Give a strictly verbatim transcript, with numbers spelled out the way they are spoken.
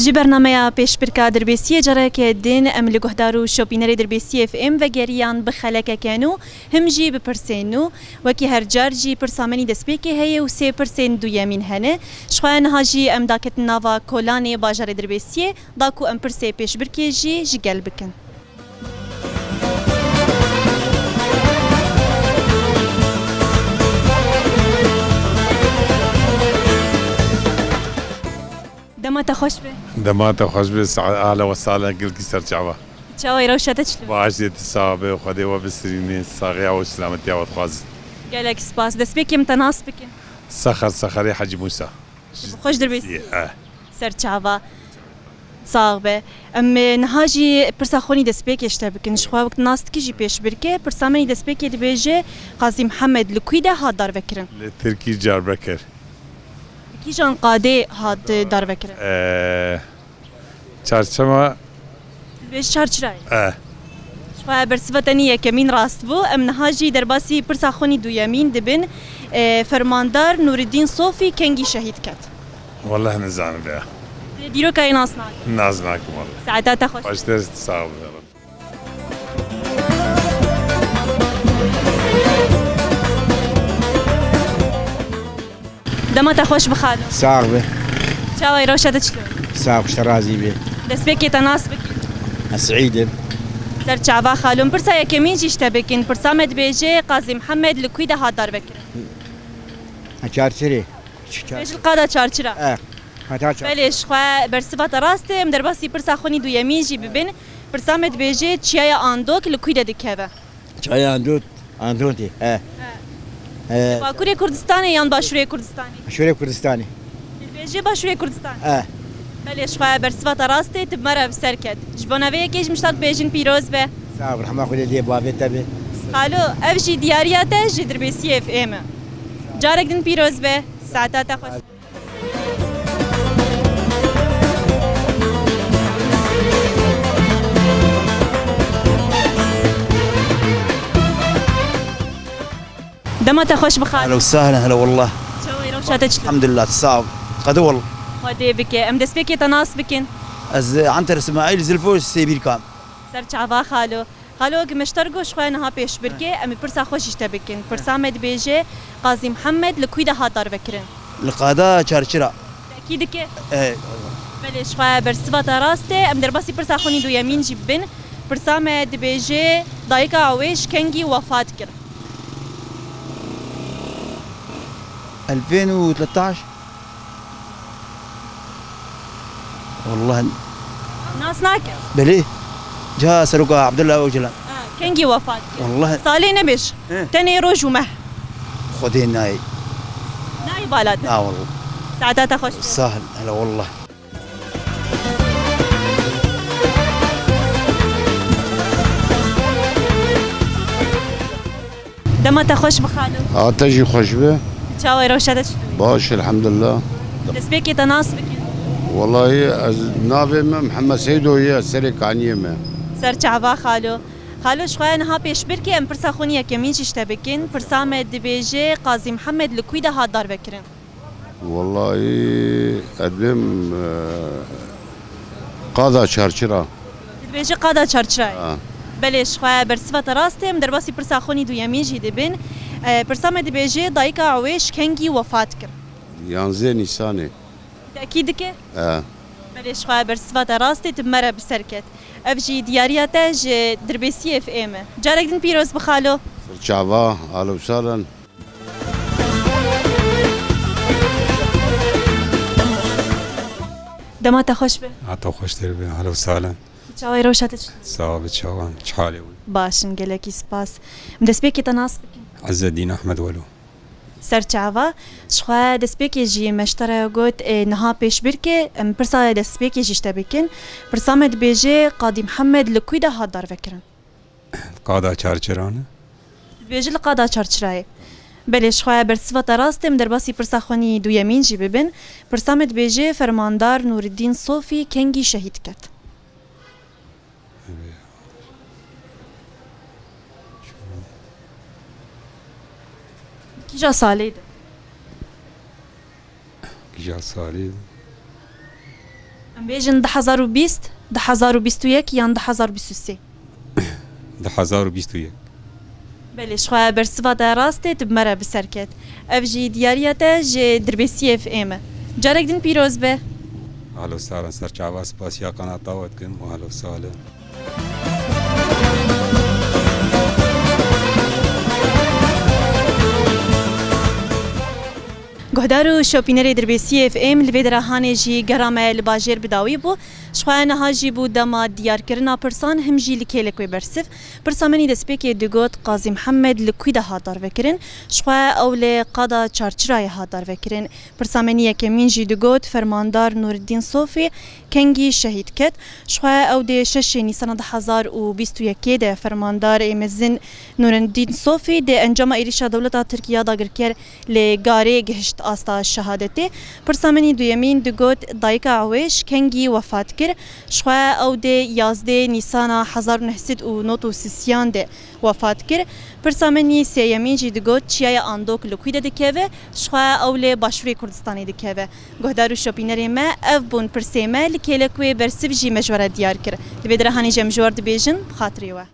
Di bernameya pêşbirka Dirbêsiyê careke din em li guhdar û şopînerê Dirbêsiyê F M vegeriyan bi xelekeke nû, him jî bi pirsên nû. Wekî her car jî pirsa min î destpêkê heye û sê pirsên duyemîn hene. Ji xwe niha jî em daketin nava kolanê bajarê Dirbêsiyê, da ku em pirsê pêşbirkê jî ji gel bikin. Dema te xweş be. Dema te xweş be, sa-, ahla we sahla, gelkî serçava. Çawa ye, rewşa te çilo? Baş, dê tu sax be, Xwedê we bistirîne, saxiya we, selametiya we dixwazin. Gelek spas. Destpêkê em te nas bikin. Sexer, Sexerê Hecî Mûsa. Xweş Dirbêsiyê. Eh. Serçava. Sax be. Em, e, niha jî pirsa xwe nî destpêkê ji te bikin. Ji xwe wek nas dikî jî pêşbirkê. Pirsa me nî destpêkê dibêje, Qazî Mihemed li kû de hat darvekirin? Li Tirkî Diyarbekir. Bi kîjan qadê hat, e, darvekirin? Ee, çarçema. Dibêje çarçirayê. Eh. Ji xwe bersiva te nî yekemîn rast bû. Em niha jî derbasî pirsa xwe nî duyemîn dibin. Ee, Fermandar Nûreddîn Sofî kengî şehîd ket? Wallah nizanim vêya. Dîroka wê nas nakim. Nas nakim wallah. Saeta te xweş. Xweştir, sağ ol. Dema te xweş bi xalo. Sax be. Çawa ye, rewşa te çilo? Sax, ji te razî be. Destpêkê te nas bikin. Ez Seîd im. Serçava xalo. Em pirsa yekemîn jî ji te bikin. Pirsa me dibêje, Qazî Mihemed li kû de hat darvekirin? Ha, Çarçirê. Bêje li qada Çarçira. Eh. Heta Çarçira. Belê, ji xwe bersiva te rast e. Em derbasî pirsa xwe nî duyemîn jî bibin. Pirsa me dibêje, çiyaya Andok li kû de dikeve? Çiyaya Andot, Andotê, he. He. He. Bakurê Kurdistanê yan Başûrê Kurdistanê? Başûrê Kurdistanê. Dibêje Başûrê Kurdistanê. He. Belê, ji xwe bersiva te rast e, tu bi me re bi ser ket. Ji bona vê yekê jî min ji te re dibêjin pîroz be. Sağ ol, rehma Xwedê lê bavê te be. Xalo, ev jî diyariya te ji Dirbêsiyê F M e. Carek din pîroz be, saeta te xweş. Dema te xweş bi xalo. Ehlen we sehlen, hele wallah. Çawa ye, rewşa te çi? Elhamdulillah, sağ ol. Qedi wal. Xwedê bike. Em destpêkê te nas bikin. Ez, e, Anter Îsmaîl Zilfo Sêbîrkan. Serçava xalo. Xalo, wek me ji te re got, ji xwe niha pêşbirkê, em ê pirsa xwe jî ji te bikin. Pirsa me dibêje, Qazî Mihemed li kû de hat darvekirin? Li qada Çarçira. Tekî dike? E. Belê, ji xwe bersiva te rast e. Em derbasî pirsa xwe nî duyemîn jî bibin. Pirsa me dibêje, dayika wê ji kengî wefat kir? Elfên û tretaş. Wallah. Nas nake? Belê. Ca seroka Abdullah Ocalan. Ha, kengî wefat kir? Wallah. Salê nebêj. He. Tenê roj û meh. Xwedê nayê. Nayê bala te? Na wallah. Saeta te xweş be. Sağ ol, hele wallah. Dema te xweş bi xalo. A te jî xweş be. Çawa ye, rewşa te çi? Baş, elhamdulillah. Destpêkê te nas bikin. Wallahî ez, navê min Mihemed Seydo ye, serê kaniyê me. Serçava xalo. Xalo, ji xwe niha pêşbirkê em pirsa xwe nî yekemîn jî ji te bikin. Pirsa me dibêje, Qazî Mihemed li kû de hat darvekirin? Wallahî, ez dibêm, e, qada Çarçira. Dibêje qada Çarçirayê. Ha. Belê, ji xwe bersiva te rast e, em derbasî pirsa xwe nî duyemîn jî dibin. E, pirsa me dibêje, dayika wê ji kengî wefat kir? Yanzê Nîsanê. Tekî dike? E. Belê, ji xwe bersiva te rast e, tu bi me re bi ser ket. Ev jî diyariya te ji Dirbêsiyê F M e. Carek din pîroz bi xalo. Çava, alowsalan. Dema te xweş be. Ha, te xweştir be, ehlen we sehlen. Çawa ye, rewşa te çi? Sax be, çawan, çi halê wî? Baş in, gelekî spas. Em destpêkê te nas bikin. Ezzedîn Ehmed Welo. Serçava. Ji xwe destpêkê jî me ji te re got, e, niha pêşbirkê, em pirsa destpêkê jî ji te bikin. Pirsa me dibêje, Qadî Mihemed li kû de hat darvekirin? Qada Çarçira ne? Dibêje li qada Çarçirayê. Belê, ji xwe bersiva te rast e, em derbasî pirsa xwe nî duyemîn jî bibin. Pirsa me dibêje, Fermandar Nûreddîn Sofî kengî şehîd ket? Kîja salê de? Kîja salê de? Em bêjin du hezar û bîst, du hezar û bîst û yek yan du hezar û bîst û sê? Du hezar û bîst û yek. Belê, ji xwe bersiva te rast e, tu bi me re bi ser ket. Ev jî diyariya te ji Dirbêsiyê F M e. Carek din pîroz be. Ahlo saran serçava spasiya qanata we dikim û ahlo sale. Guhdar û şopînerê Dirbêsiyê F M, li vê dera hanê jî gera me li bajêr bi dawî bû. Ji xwe niha jî bû dema diyarkirina pirsan, him jî li kêlek wê bersiv. Pirsa min î destpêkê digot, Qazî Mihemed li kwî de hat darvekirin? Ji xwe ew li qada Çarçirayê hat darvekirin. Pirsa min î yekemîn jî digot, Fermandar Nûreddîn Sofî kengî şehîd ket? Ji xwe ew dê şeşê Nîsana du hezar û bîst û yekê de Fermandarê Mezin Nûreddîn Sofî di encama êrîşa dewleta Tirk ya dagirker li Garê gihişt asta şehadetê. Pirsa min î duyemîn digot, dayika Ewêş kengî wefat kir? Ji xwe ew dê yazdê Nîsana hezar û neh sed û nod û sisiyan de wefat kir. Pirsa min î sêyemîn jî digot, çiyaya Andok li kwî de dikeve? Ji xwe ew li Başûrê Kurdistanê dikeve. Guhdar û şopînerê me, ev bûn pirsê me, li kêlek wê bersiv jî me ji we re diyar kir. Li vê dera hanê jî em ji we re dibêjin, bi xatirê we.